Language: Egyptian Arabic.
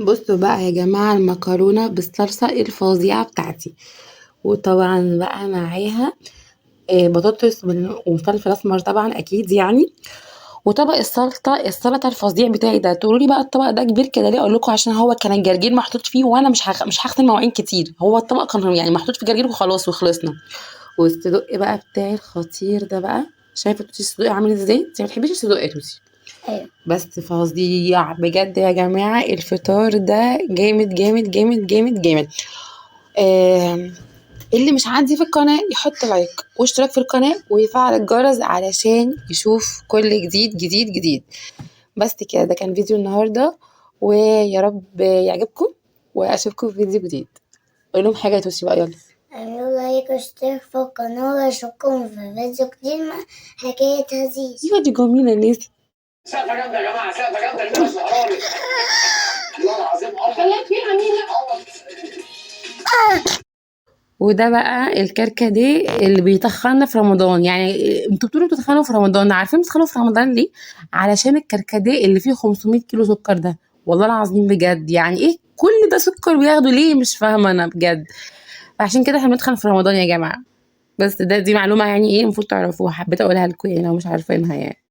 بصوا بقى يا جماعة المكرونة بالصلصة الفظيعة بتاعتي، وطبعا بقى معاها بطاطس وفلفل اسمر طبعا اكيد يعني، وطبق السلطة الفظيع بتاعي ده. تقولوا لي بقى الطبق ده كبير كده ليه؟ اقول لكم عشان هو كان الجرجير محطوط فيه، وانا مش هغسل مواعين كتير، هو الطبق كان يعني محطوط في جرجير وخلاص وخلصنا. والصدق بقى بتاعي الخطير ده بقى، شايفه توتي الصدق عامل ازاي؟ انت ما بتحبيش الصدق يا توتي؟ ايوه. بس فظيع بجد يا جماعة، الفطار ده جامد جامد جامد جامد جامد. اللي مش عندي في القناة يحط لايك واشتراك في القناة ويفعل الجرس علشان يشوف كل جديد جديد جديد. بس كده، ده كان فيديو النهاردة، ويا رب يعجبكم، واشوفكم في فيديو جديد. قول لهم حاجة يا توسي بقى، يلا. اعملوا لايك واشترك في القناة، واشوفكم في فيديو جديد مع حكاية هزيز. ايوه دي جميلة الناس. سقفه جامدة يا جماعة، سقفه جامدة لمينا الزهراني. والله العظيم خلاك فيها مينا. وده بقى الكركديه اللي بيتخننا في رمضان. يعني انتوا بتقولوا بتتخنوا في رمضان، عارفين بتتخنوا في رمضان ليه؟ علشان الكركديه اللي فيه 500 كيلو سكر ده، والله العظيم بجد. يعني ايه كل ده سكر بياخده ليه؟ مش فاهمه انا بجد. فعشان كده احنا بنتخن في رمضان يا جماعة. بس دي معلومة يعني ايه المفروض تعرفوها، حبيت اقولها لكم يعني لو مش عارفينها يعني.